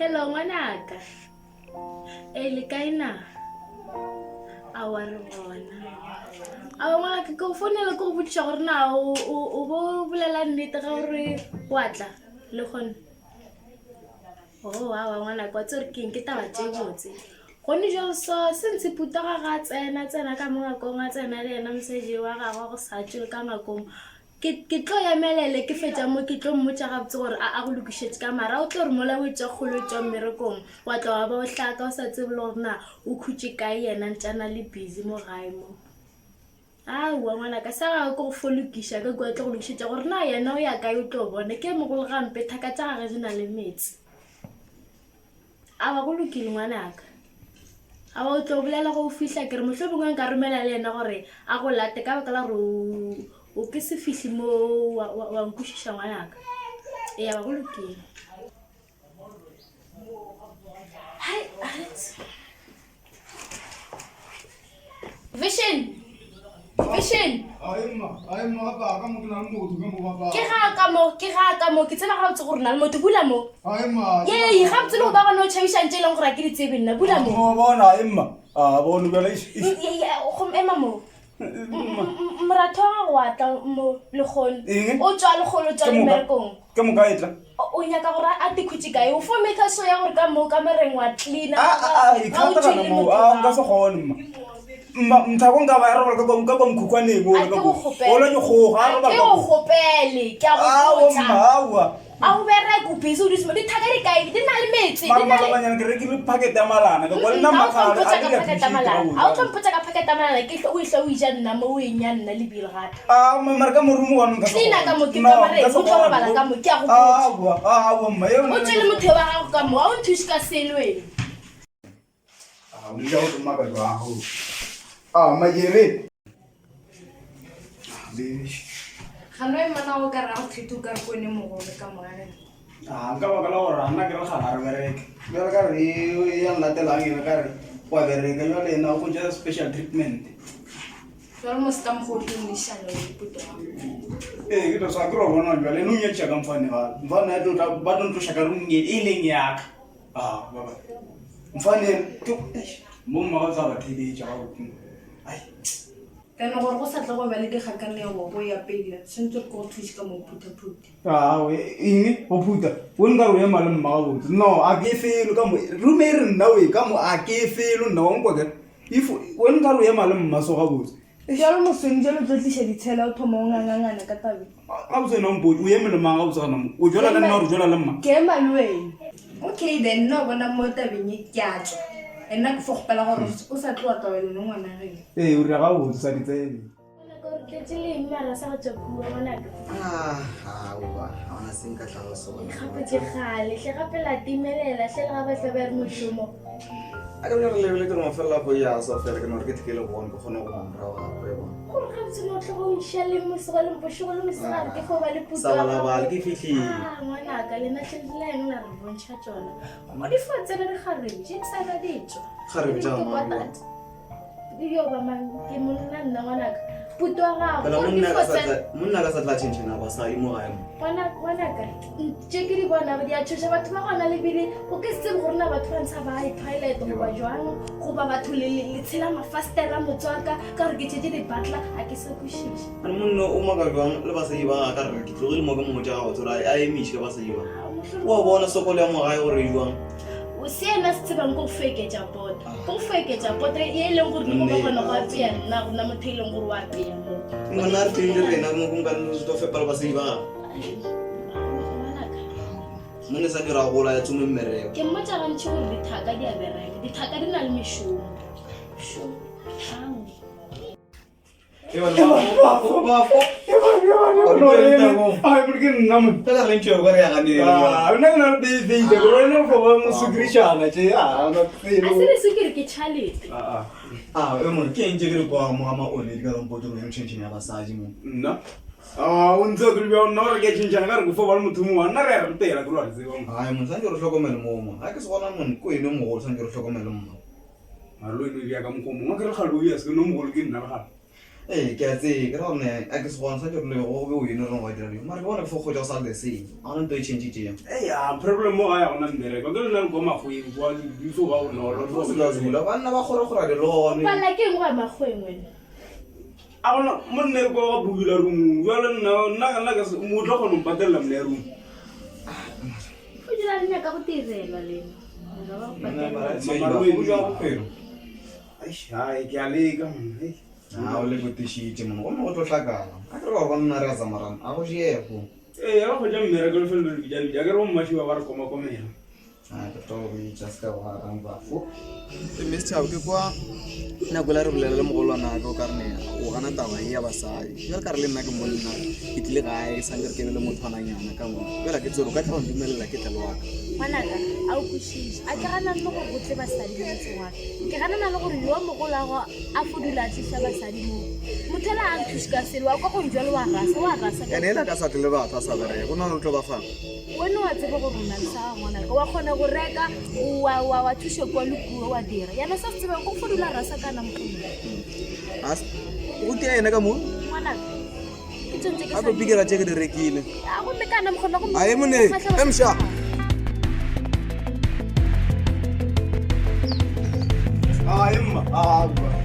Hello ngwanaka. E le kae na? Aowa re gona. Aowa ngwanaka ke go founela ke go botšiša gore na o o o bo bolela nnete ga o re wa tla le gona. Oh aowa ngwanaka wa tseba gore keng ke taba tše botse. Gone jwale so se ntshe puta ga ga tsena tsena ka mo ngakong a tsena le yena mosadi wa gagwe go sa tšwe ka ngakong. Ke, ke tlo emelele ke fetša mo ke tlo mmotša gabotse gore a a go lokišetše ka mara o tlo re mola o etšwa kgolo o etšwa mmerekong wa tla wa ba o hlaka o sa tsebe le gore na o khutše kae yena ntše a na le busy mo gae mo. Aowa ngwanaka sa gagwe ke go fo lokiša ka kua tlo go lokišetša gore na yena o ya kae o tlo bona ke mogolo gampe thaka tša gage di na le meetse. Aowa go lokile ngwanaka. Aowa o tlo bolela go fihla ke re mohlomongwe nka romela le yena gore a go late ka baka la gore o ke se fihle mo wa, wa, wa nkwešiša ngwanaka. Ee aowa go lokile. Hai, Alex. Vision! Vision! Ke ga ka mo, ke ga ka mo, ke tseba gabotse gore na le motho, bula mo. Yei, gabotse le go ba gona o tšhabišang tše e leng gore a ke di tsebe nna, bula mo. Ema mo. Moratho wa gago wa tla mo lekgono. O tšwa lekgono o tšwa le mmerekong. Ke moka e tla. O nyaka gore a te khutše kae? O fo maker sure ya gore ka mo kamereng wa cleaner. A a e Ga o thata tšwe gana le moo. motho A wa nka se kgone mma. Mma mthako nka ba ya robala ka kwa ka kwa mokhukhwaneng A o ke ka go kwa. kgopele. Ola ke kgogo a A robala ke ka go kwa. kgopele, ke a go Aowa botša. mma aowa. A o bereke o busy o dutse mo. Dithaka di kae? Di na le meetse. Mara Di na le malobanyana ke rekile packet ya malana ka kwa le nna Mm, ga o tlo makgale mpotša a ka ke packet ya appreciate malana. Ga o tlo gabotse. mpotša ka packet ya malana ke hle o ehle o eja nna mo o e nya nna lebile gape. Ah, ma- mara ka morumo wa nka se Cleaner ka kgone. mo ke No, kamareng, nka se o tlo kgone. robala ka mo, ke a go botša. Aowa, aowa mma, yeo O nna tšwe le motho wa gago ka mo, ga o nthuše ka selo wena. Ah, o dula o tsoma ka jwang ho? Ah, majere. Ah, baby. Gano e mana o ka ra go treat o ka re kone mogolo ka moageng. Ah, nka baka la gore nna ke re gana re bereke. Bjale ka re e ya nlatelang ena ka re wa bereka jwale ena o hwetša special treatment. Jwale mo se ka mokgwa o tlo nnišana le puto wa. Ee, ke tlo sa ke ro bona jwale ene o nyatša ka mfane gale. Mfane a tlo tla ba tlo ntloša ka room e leng ya ka. Ah, baba. Mfane ke mo mma ba tla ba theletša ga botse. Ai. Then gore go sa tle go ba le dikgakanego go ya pele, tshwanetse re ke go thuše ka mo phuthaphutha. Ah, eng go phutha? O nka re o ema le mma gabotse. No, a ke felo ka mo room e re nna we ka mo a ke felo nna wa nkwa ke. If o nka re o ema le mma so gabotse. Bjalo mosweng jalo o tlo tliša ditshela o thoma o ngangangana ka tabeng. Gabotse wena o mpotše o eme le mang gabotse gana mo? O jola le nna or o jola le mma? Ke ema le wena. Okay then nna o bona mo tabeng e ke a tšwa. And nna ke fo kgopela gore o sa tlo wa tlwaela le ngwana geno. Ee o dira gabotse sa ditsebe. Ngwanaka o re tletše le eng mara sa go tšwa kua ngwanaka? Ah, aowa, ga gona se nka tlang sona. Gape ke kgale hle gape la timelela hle le ga ba tla ba re mošomo. A ke re lebeletse gore mafelelo a kgwedi a sa fela ke no re ke tleke le gone ke kgone go mo morago gape bona. Gore gabotse no tloga o iša le mosego le bošego le mosegare ke fo ba le puto Sa ya balabala gago. ke fihlile. Ah, ngwanaka lena hle le la eng la re bontšha tšona. Mo di fo tsena dikgarebe tše tsena di tšwa. Kgarebe tša Ke mang, kwa tate. Yo ba mang ke monna nna ngwanaka. Puto wa gago. Phela Gore monna di a ka sa fo tsena. tla- monna a ka sa tla tšhentšhana basadi mo gae mo. Ngwana ngwanaka tše ke di bonago di a tšhoša batho ba gona lebile o ke se tsebe gore na batho ba ntsha ba toilet goba jwang goba batho le le- le tshela mafastera motswaka ka gore ke tšetse di-butler a ke sa kwešiše Ane monna o maka jwang le basadi ba ga ka re ke tlogile mo ke mmotša gabotse gore a emiše ka basadi ba. Wa bona sokolo ya mo gae gore e jwang. O se yena se tsebang ke go feketša poto ke go feketša poto ye e leng gore le go ba kgona go apea nna gona motho e leng gore o apea mo Monna a re tlile le rena mo go nka re tlo fepa le basadi ba gagwe. Ngwanaka, Monna sa dira gola ya tsome mmereko. ke mmotša gantši gore dithaka di a bereka dithaka di na le mešomo Šomo. Ao. A se re sukiri ke tšhalete. Nna Ah, o ntse ke bjang nna gore ke tšhentšhana ka re ke fo ba le motho mongwe nna re ya re ntela ke re wa re tseba Ai, mon santse re hlokomele mo mo. Ha ke se gona mon ko ene mogolo santse re hlokomele mma. Mara le wena o bja ka mokgwa o mongwe a ke re kgale o bja se ke no mogolo ke nna le gale. Ee, ke a tseba, ke ra gore ne a ke se gona, santse re le go be o ene re wa dira dilo. Mara ke bona ke fo kgotsa go sa le the same. A gona nto e change-itseng. Eya, problem mo gae ga gona mmereko. Ke lena le kwa makgoweng kwa di fo ba bonolo. Go zula-zula, banna ba kgora-kgora dilone. Palela ke eng go ya makgoweng wena? A gona monna e kwa ga bukula room. Jwale nna nna nna ka se mo tlo kgona go mpatelela mna ya room. O dula le nyaka go tirelwa lena. Nyaka ba go patela. Mara o jwa bophelo. Eish, hai ke a leka monna. Eish. A o le botišitše monna, gomme go tlo hlakana. A ke re wa bona nna re a tsamarana, a go jego. Ee, ba kgotša mmereko le felo le bitša bitša. Ke re bommašiwa ba re komakomela. A ke tlo bitša se ka wa rangwafo. Mme setšhaba ke kwa nako la re bolela le mogolwana ka o ka re ne o gana taba e ya basadi jale ka re le nna ke monna ke tlile gae sa nkere ke be le mothwananyana ka mo fela ke tsere o ka tla go ndumelela ke tle le waka Ngwanaka, a o kwešiše. A ke ganane le gore go tle basadi mo motseng wa ka. Ke ganana le gore yo mogolo a fo dula a tliša basadi mo. Motho ela a nthuše ka selo, wa kwa go njwale wa rasa, wa rasa. Ene ela ka sa tle le batho a sa bereke, go na le o tlo ba fang. Wena wa tseba gore o na le sa gago ngwanaka, wa kgona go reka, wa wa wa thuša kua le kua wa dira. Yena sa se tsebeng go fo dula rasa kana mohlomong. A go tia yena ka mo? Ngwanaka, ke tsontse ke A tlo pikela tše ke di rekile. A gomme kana mokgona go A e mone, e msha. Ai mma,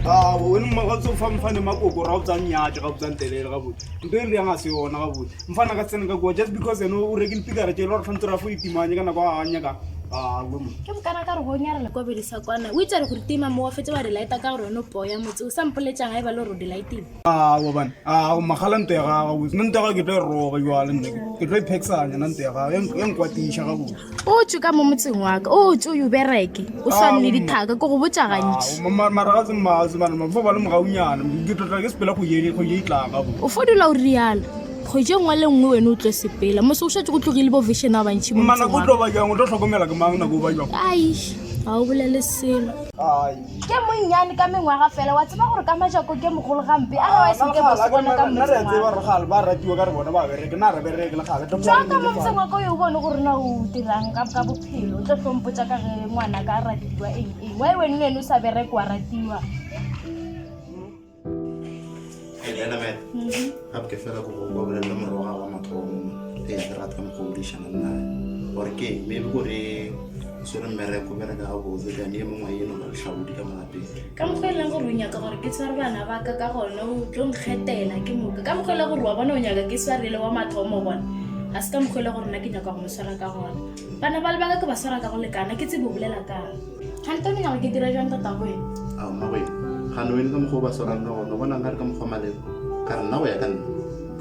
a o mma ga tso fa mfane makoko ra o tsang nyatša ga botsa ntelele ga botse. Nto e re yang a se yona ga botse. Mfana ka tsena ka kua just because ene o rekile pikara tše le gore tshwanetse ra fo itimanye ka nako a nyaka. A go mo. Ke bokana ka re go nyarela kwa bedisa kwana. O itse re gore tima mo wa fetse wa re lighta ka gore wena o poya motse o sa mpoletšang ga e ba le gore o di lightile. Aowa bana, a magala nto ya gago botse. Nna nto ya gago ke tlo e roga jwale nna ke tlo e phekisanya nna nto ya gago ya nkwatiša gabotse. O tšwe ka mo motseng wa ka, o tšwe o yo bereke, o swane le dithaka, ke go botša gantši. Mara ga se mmaase bana, fo ba le mogaunyana, ke tlo tla ke sepela go ye go ye tlang gabotse. O fo dula o rialo, kgwedi e nngwe le nngwe wena o tlo sepela, mose o šetše go tlogile bo vision ba bantši mo Mma motseng nako o wa tlo ka. ba jang, o tlo hlokomela ke mang nako o ba jang? Ai, ga o bolele selo. Ai. Ke monnyane ka mengwaga fela, wa tseba gore ka majako ke mogolo gampe, a re wa se ke bose bona ka Nna re a motseng tseba wa re gale ba ratiwa ka re bona ba bereke, nna re bereke le gale. Tšwa ka mo motseng wa ka o yo bone gore na o dirang ka ka bophelo, o tlo hlompotša ka ge ngwana ka a ratiwa eng eng. Why wena le wena o sa bereke wa ratiwa? Helena man. Gape ke fela ko go kwa bolelela morwa wa gago wa mathomo. Ee, ke rata ka mokgwa o boledišanang naye. Gore ke eng, maybe gore o swere mmereko, o bereka gabotse, then ye mongwe eno ba lehlaodi ka mo lapeng. Ka mokgwa e leng gore o nyaka gore ke tshware bana ba ka ka gona, o tlo nkgethela ke moka. Ka mokgwa e leng gore wa bona o nyaka ke swarele wa mathomo gona, ga se ka mokgwa e leng gore nna ke nyaka go mo swara ka gona. Bana ba le ba ka ke ba swara ka go lekana, ke tsebe o bolela kang. Gante o nyaka ke dira jang tata wena? Ao mmagwena, gane wene ka mokgwa o ba swarang ka gona, o bona nkare ka mokgwa wa maleba? Ka re nna go ya ka nna,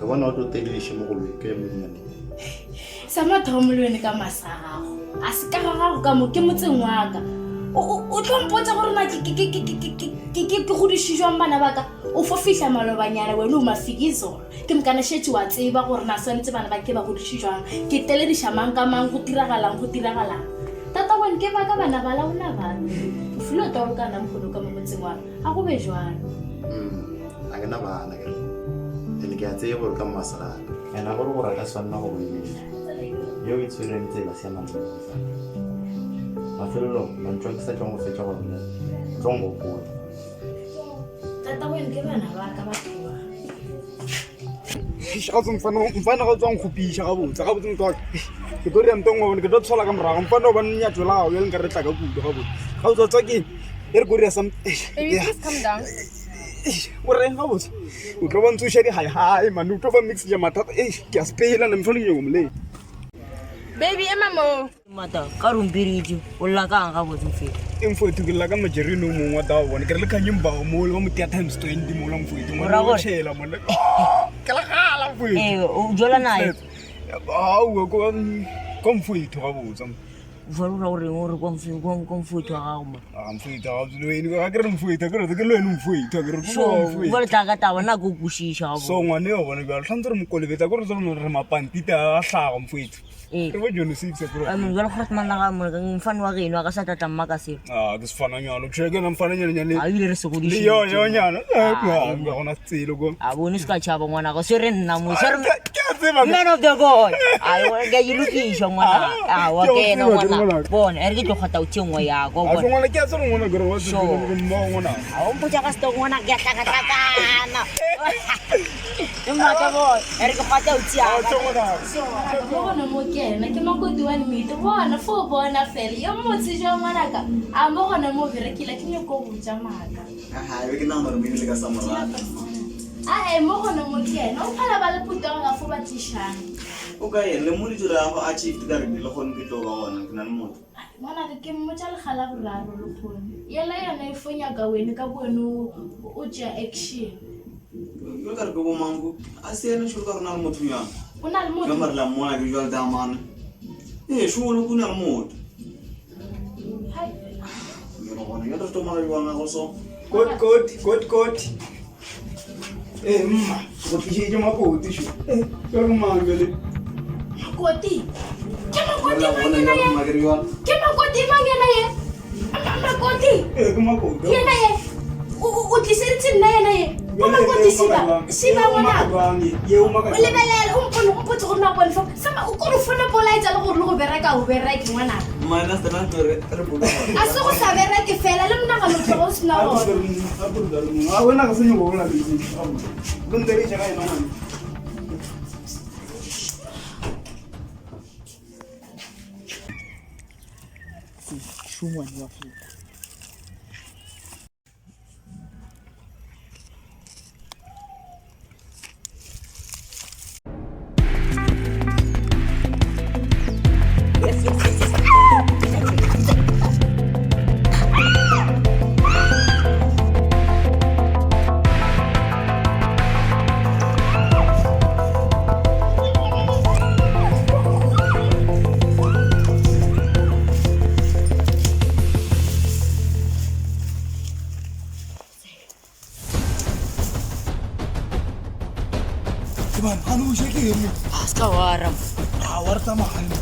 ke bona o tlo telediše mo go lwe ke monnyane. Sa mathomo le wene ka masa a gago, a se ka ga gago ka mo ke motseng wa ka. O tlo mpotsa gore na ke godiše jwang bana ba ka? O fo fihla malobanyana wene o mafikizolo. Ke mokana šetše wa tseba gore na swanetše bana ba ke ba godiše jwang, ke telediša mang ka mang, go diragalang, go diragalang. Tata wene ke baka bana ba laola bana. O filwe toro ka nna mokgono ka mo motseng wa ka, a go be jwalo. A ke na bana ke re, and ke a tseba gore ka mmasegaka. And a gore gore a ka swanna go boeletša. Yeo e tshwereng tsela siamang le modisana. Mafelelong, mantšu a ke sa tšwang go fetša go bolela, o tlo nkgopola. Tata wene ke bana ba ka batho ba. Ga tse mfana mfana ga tswang kgopiša gabotse gabotse motho wa ka ke tlo dira nto nngwe bone ke tlo tshola ka morago mfana o ba nyatso la gago bjale nka re tla ka kudu gabotse ga o tswa tswa ke e re ko dira some Baby, please calm down. o reng gabotse o tlo ba ntsoša di-hi-hi mane o tlo ba mix ja mathata e ke a sepela ne mfana ke nyako moleng Baby, ema mo. Mata, ka rumpiritše, o lla kang gabotse mfethu? E mfethu ke lla ka majerine o mongwe wa tao bone ke re le kganyeng bao mole ba mo tia times 20 mola mfethu O ra gore? tšhela mole ke la gala mfethu Ee, o jola naye. Aowa ko ko mfethu gabotse Jwale o ra goreng o re kwa mfe- kwa- kwa mfethu wa gago ma? a mfethu gabotse le wene ga ke re mfethu ke re ke le wene mfethu ke re ke So, wa mfethu jwale tla ka taba nna ke o kwešiša gabotse. so ngwane o bone bjalo tlhantse re mo kolobetsa ko re tsone re mapantita a hlago mfethu Ee. re bo jono six bro I mean, jwale gore manna ga mo mfane wa geno a ka sa tlatla mma ka selo. ah ke sefananyana tšhe ke na mfananyana A ebile re se le godišitše. yo yo nyana Ah, ga gona tselo ko A bone se ka tšhaba ngwana go swere nna mo swere ke Man of the boy. Ai, ke a lokiša ngwana. A wa Ke a ke ena tseba, ke ngwana. ngwanaka. Bona, e re ke tlo kgotha o tšhe nngwe yako. A se Bona. ngwana ke a tsere ngwana ke re wa Sure. mmogo ngwana. A o mpotša ka seto ngwana ke a hlakahlakana. Ke maaka boy. E re ke kgotha o tšhe A yaka. tšhe ngwana. Mo gona mo ke ena ke makoti wa nnete bona fo bona fela yo motse jwa ngwanaka a mo gona mo berekile ke nyako botša maaka Aha, be ke nagana gore maybe le ka sa morata. ae mo gona mo ke ena o phala ba le putego ga fo ba tlišang O ka eng le mo di dirago a chief ka re le kgone ke tlo ba gona ke na le motho. Ngwanaka ke mmotša lekga la boraro le kgone yela yona e fo nyaka wene ka bowene o tšea action. Yo ka re ke bo mango a se ena sho ka rona le motho nyana. O na le motho. Ka mare la mmona ke jwale damane. Ee, sho le kuna le motho. Hai. Yo gona yo re tomala jwang go so. Kot kot kot kot. Ee mma, go tlišeditše makoti šo. Ee, ke re mang bjale? Makoti. Ke makoti La mang bona yena ya ye? makere jwang. Ke makoti mang yena ye? Makoti. Ee, ke makoti. Yena ye. O tlišeditše nna yena ye. O makoti Shiba. Shiba ngwanaka. Ye o maka. O lebelele o mpone o mpotse gore na bone fa. Sama o kore fona polaetsa le gore le go bereka o bereke ngwanaka. Mana tsena to re re bolo. A se go sa bereke fela le monagano tloga o sena gona. A wena ga se nyoko bolela le eng. Go nteletša ka yena ngwana. Šungwane wa feta. Yes, yes, yes, yes. Bana, ga no je ke eng? A se ka wara. A wa re tsamaya.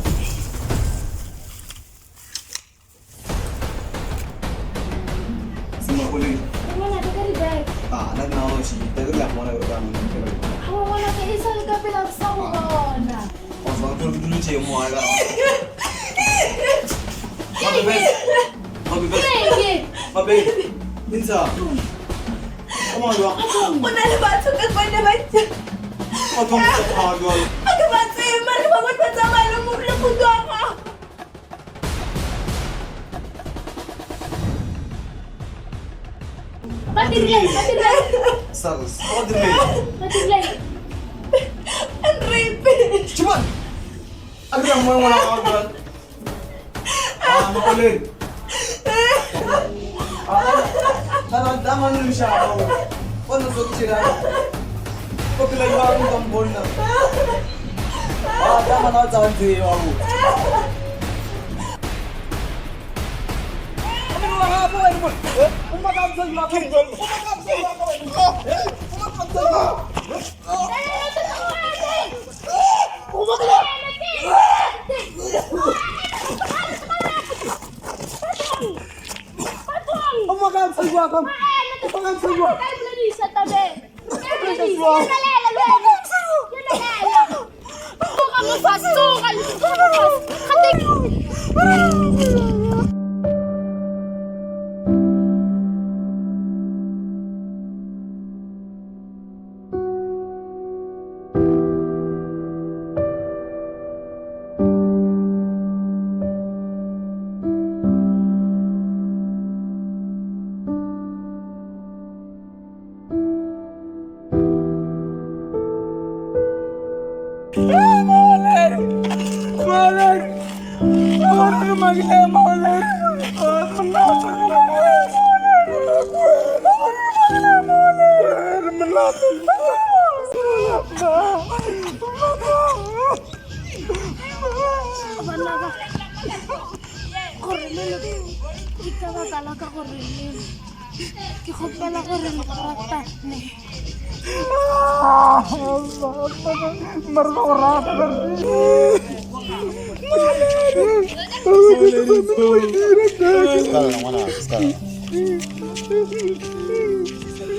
Sema o le. Ngwanaka ka di-bag. Ah, na ke nagana gore she ke la bona gore ka mo. Aowa ngwanaka e sa le ka pela re sa go bona. O sa go ke dilo tše mo a ka. Mabe. Mabe. Ke eng? Mabe. Insa. Come on, jwang. Go na le batho ka kone ba O thoma go tshaba jwalo. a ke ba tsebe mare ke ba bone ba tsamaya le le motho wa gago. Ba dirileng? Ba dirileng? Sars. O dirile. Ba dirileng? Nrape. Chibane. A ke mo ngwana wa gago. Ah, mo le. Ah, ana dama no mshao. Ona so ke tshela. O phela jwang ka mbona. Ah, dama na tsa ntse wa go. Gore le le ke ka baka la ka gore le ke kgopela gore le ratane. Ska lla ngwana, ska lla.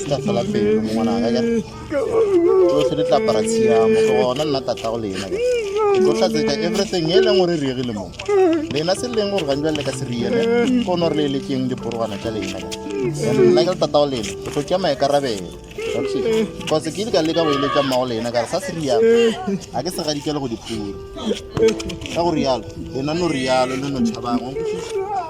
Se ka fela pelo mo ngwanaka kere. Tsohle di tla apara tshiamo ke gona nna tatago lena kere. Ke tlo hlatsetša everything e leng gore e riegile mo. Lena se leng gore gantši le ka se riene ke gona gore le eletšeng diporogwana tša lena kere. And nna ke le tatago lena ke tlo tšea maikarabelo. Cause ke ile ka leka go eletša mmago lena ka re sa se rialo ga ke se gadikele go diphura. Ka go rialo lena no rialo le no tšhabang wa nkwešiša?